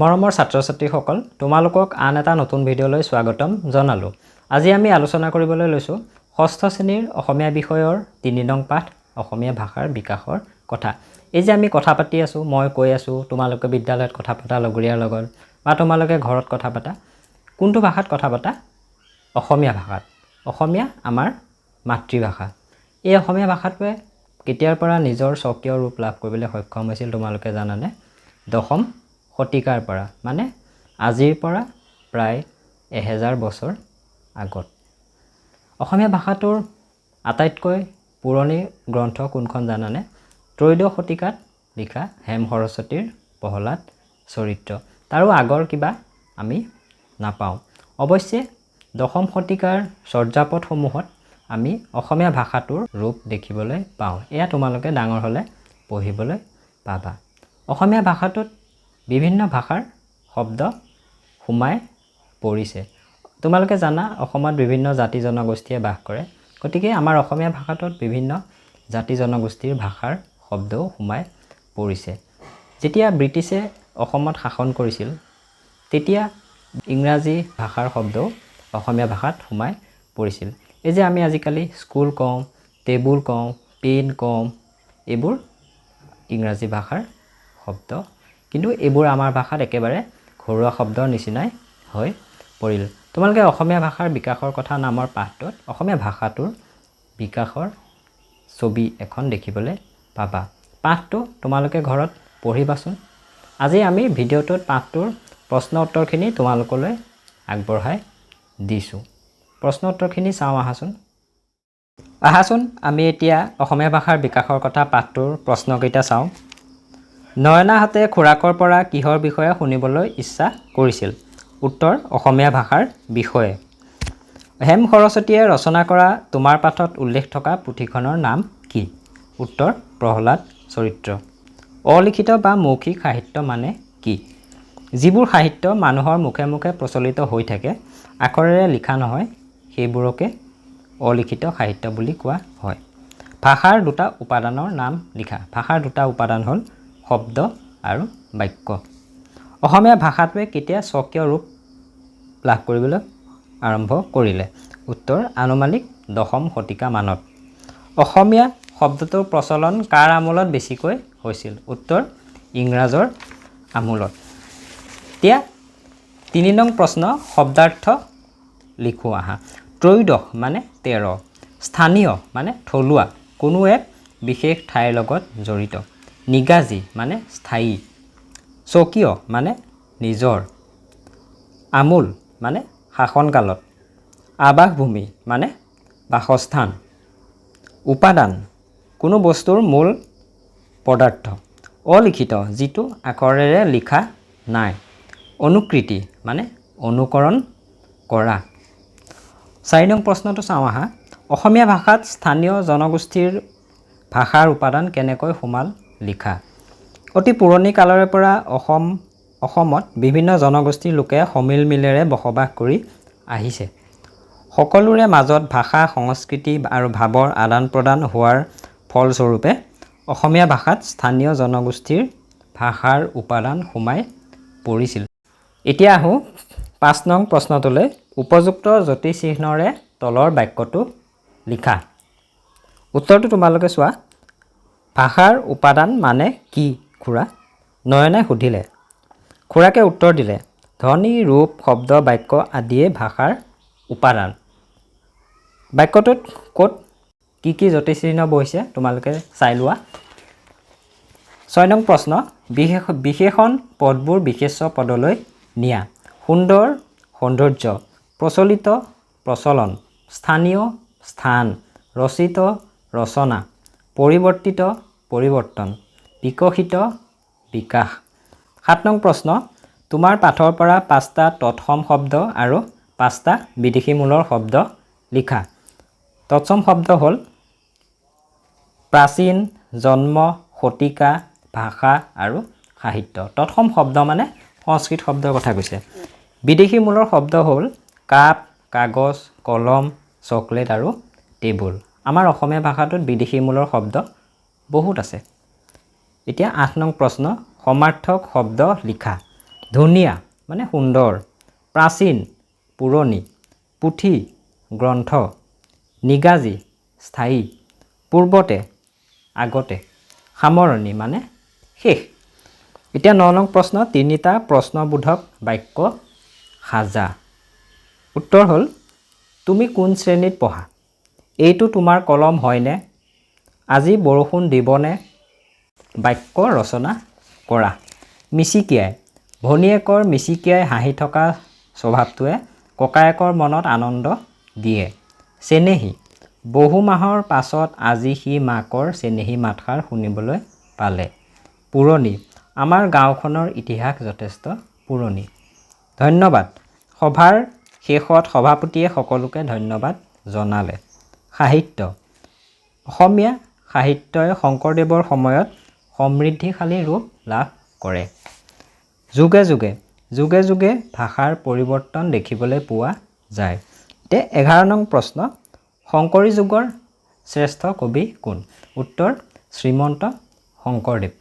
মৰমৰ ছাত্ৰ ছাত্ৰীসকল, তোমালোকক আন এটা নতুন ভিডিঅ'লৈ স্বাগতম জনালোঁ। আজি আমি আলোচনা কৰিবলৈ লৈছোঁ ষষ্ঠ শ্ৰেণীৰ অসমীয়া বিষয়ৰ 3 নং পাঠ অসমীয়া ভাষাৰ বিকাশৰ কথা। এই যে আমি কথা পাতি আছোঁ, মই কৈ আছোঁ, তোমালোকে বিদ্যালয়ত কথা পতা লগৰীয়াৰ লগত বা তোমালোকে ঘৰত কথা পাতা, কোনটো ভাষাত কথা পাতা? অসমীয়া ভাষাত। অসমীয়া আমাৰ মাতৃভাষা। এই অসমীয়া ভাষাটোৱে কেতিয়াৰ পৰা নিজৰ স্বকীয় ৰূপ লাভ কৰিবলৈ সক্ষম হৈছিল তোমালোকে জানানে? দশম শতিকাৰ পৰা, মানে আজিৰ পৰা প্ৰায় 1000 বছৰ আগত। অসমীয়া ভাষাটোৰ আটাইতকৈ পুৰণি গ্ৰন্থ কোনখন জানানে? ত্ৰয়োদশ শতিকাত লিখা হেম সৰস্বতীৰ প্ৰহ্লাদ চৰিত্ৰ। তাৰো আগৰ কিবা আমি নাপাওঁ। অৱশ্যে দশম শতিকাৰ চৰ্যাপদসমূহত আমি অসমীয়া ভাষাটোৰ ৰূপ দেখিবলৈ পাওঁ। এয়া তোমালোকে ডাঙৰ হ'লে পঢ়িবলৈ পাবা। অসমীয়া ভাষাটোত বিভিন্ন ভাষাৰ শব্দ সোমাই পৰিছে। তোমালোকে জানা অসমত বিভিন্ন জাতি জনগোষ্ঠীয়ে বাস কৰে, গতিকে আমাৰ অসমীয়া ভাষাটোত বিভিন্ন জাতি জনগোষ্ঠীৰ ভাষাৰ শব্দও সোমাই পৰিছে। যেতিয়া ব্ৰিটিছে অসমত শাসন কৰিছিল তেতিয়া ইংৰাজী ভাষাৰ শব্দও অসমীয়া ভাষাত সোমাই পৰিছিল। এই যে আমি আজিকালি স্কুল কওঁ, টেবুল কওঁ, পেন কওঁ, এইবোৰ ইংৰাজী ভাষাৰ শব্দ, কিন্তু এইবোৰ আমাৰ ভাষাত একেবাৰে ঘৰুৱা শব্দৰ নিচিনাই হৈ পৰিল। তোমালোকে অসমীয়া ভাষাৰ বিকাশৰ কথা নামৰ পাঠটোত অসমীয়া ভাষাটোৰ বিকাশৰ ছবি এখন দেখিবলৈ পাবা। পাঠটো তোমালোকে ঘৰত পঢ়িবাচোন। আজি আমি ভিডিঅ'টোত পাঠটোৰ প্ৰশ্ন উত্তৰখিনি তোমালোকলৈ আগবঢ়াই দিছোঁ। প্ৰশ্ন উত্তৰখিনি চাওঁ আহাচোন। আহাচোন আমি এতিয়া অসমীয়া ভাষাৰ বিকাশৰ কথা পাঠটোৰ প্ৰশ্নকেইটা চাওঁ। নয়নাহঁতে খুৰাকৰ পৰা কিহৰ বিষয়ে শুনিবলৈ ইচ্ছা কৰিছিল? উত্তৰ, অসমীয়া ভাষাৰ বিষয়ে। হেম সৰস্বতীয়ে ৰচনা কৰা তোমাৰ পাঠত উল্লেখ থকা পুথিখনৰ নাম কি? উত্তৰ, প্ৰহ্লাদ চৰিত্ৰ। অলিখিত বা মৌখিক সাহিত্য মানে কি? যিবোৰ সাহিত্য মানুহৰ মুখে মুখে প্ৰচলিত হৈ থাকে, আখৰেৰে লিখা নহয়, সেইবোৰকে অলিখিত সাহিত্য বুলি কোৱা হয়। ভাষাৰ দুটা উপাদানৰ নাম লিখা। ভাষাৰ দুটা উপাদান হ'ল শব্দ আৰু বাক্য। অসমীয়া ভাষাটোৱে কেতিয়া স্বকীয় ৰূপ লাভ কৰিবলৈ আৰম্ভ কৰিলে? উত্তৰ, আনুমানিক দশম শতিকা মানত। অসমীয়া শব্দটোৰ প্ৰচলন কাৰ আমোলত বেছিকৈ হৈছিল? উত্তৰ, ইংৰাজৰ আমোলত। এতিয়া 3 নং প্ৰশ্ন, শব্দাৰ্থ লিখোঁ আহা। ত্ৰয়োদশ মানে 13, স্থানীয় মানে থলুৱা, কোনো এক বিশেষ ঠাইৰ লগত জড়িত, নিগাজী মানে স্থায়ী, স্বকীয় মানে নিজৰ, আমোল মানে শাসনকালত, আৱাসভূমি মানে বাসস্থান, উপাদান কোনো বস্তুৰ মূল পদাৰ্থ, অলিখিত যিটো আখৰেৰে লিখা নাই, অনুকৃতি মানে অনুকৰণ কৰা। 4 নং প্ৰশ্নটো চাওঁ আহা। অসমীয়া ভাষাত স্থানীয় জনগোষ্ঠীৰ ভাষাৰ উপাদান কেনেকৈ সোমাল লিখা। অতি পুৰণি কালৰে পৰা অসমত বিভিন্ন জনগোষ্ঠীৰ লোকে সমিলমিলেৰে বসবাস কৰি আহিছে। সকলোৰে মাজত ভাষা, সংস্কৃতি আৰু ভাৱৰ আদান প্ৰদান হোৱাৰ ফলস্বৰূপে অসমীয়া ভাষাত স্থানীয় জনগোষ্ঠীৰ ভাষাৰ উপাদান সোমাই পৰিছিল। এতিয়া আহোঁ 5 নং প্ৰশ্নটোলৈ। উপযুক্ত যতিচিহ্নৰে তলৰ বাক্যটো লিখা। উত্তৰটো তোমালোকে চোৱা। ভাষাৰ উপাদান মানে কি খুৰা? নয়নে সুধিলে। খুৰাকে উত্তৰ দিলে, ধ্বনি, ৰূপ, শব্দ, বাক্য আদিয়ে ভাষাৰ উপাদান। বাক্যটোত ক'ত কি কি যতিচিহ্ন বহিছে তোমালোকে চাই লোৱা। 6 নং প্ৰশ্ন, বিশেষণ পদবোৰ বিশেষ্য পদলৈ নিয়া। সুন্দৰ সৌন্দৰ্য, প্ৰচলিত প্ৰচলন, স্থানীয় স্থান, ৰচিত ৰচনা, পৰিৱৰ্তিত পৰিৱৰ্তন, বিকশিত বিকাশ। 7 নং প্ৰশ্ন, তোমাৰ পাঠৰ পৰা 5টা তৎসম শব্দ আৰু 5টা বিদেশী মূলৰ শব্দ লিখা। তৎসম শব্দ হ'ল প্ৰাচীন, জন্ম, শতিকা, ভাষা আৰু সাহিত্য। তৎসম শব্দ মানে সংস্কৃত শব্দৰ কথা কৈছে। বিদেশী মূলৰ শব্দ হ'ল কাপ, কাগজ, কলম, চকলেট আৰু টেবুল। আমাৰ অসমীয়া ভাষাটোত বিদেশী মূলৰ শব্দ বহুত আছে। এতিয়া 8 নং প্ৰশ্ন, সমাৰ্থক শব্দ লিখা। ধুনীয়া মানে সুন্দৰ, প্ৰাচীন পুৰণি, পুথি গ্ৰন্থ, নিগাজী স্থায়ী, পূৰ্বতে আগতে, সামৰণি মানে শেষ। এতিয়া 9 নং প্ৰশ্ন, তিনিটা প্ৰশ্নবোধক বাক্য সাজা। উত্তৰ হ'ল, তুমি কোন শ্ৰেণীত পঢ়া? এইটো তোমাৰ কলম হয়নে? আজি বৰষুণ দিবনে? বাক্য ৰচনা কৰা। মিচিকিয়াই, ভনীয়েকৰ মিচিকিয়াই হাঁহি থকা স্বভাৱটোৱে ককায়েকৰ মনত আনন্দ দিয়ে। চেনেহী, বহু মাহৰ পাছত আজি সি মাকৰ চেনেহী মাতষাৰ শুনিবলৈ পালে। পুৰণি, আমাৰ গাঁওখনৰ ইতিহাস যথেষ্ট পুৰণি। ধন্যবাদ, সভাৰ শেষত সভাপতিয়ে সকলোকে ধন্যবাদ জনালে। সাহিত্য, অসমীয়া সাহিত্যই শংকৰদেৱৰ সময়ত সমৃদ্ধিশালী ৰূপ লাভ কৰে। যুগে যুগে, যুগে যুগে ভাষাৰ পৰিৱৰ্তন দেখিবলৈ পোৱা যায়। এতিয়া 11 নং প্ৰশ্ন, শংকৰী যুগৰ শ্ৰেষ্ঠ কবি কোন? উত্তৰ, শ্ৰীমন্ত শংকৰদেৱ।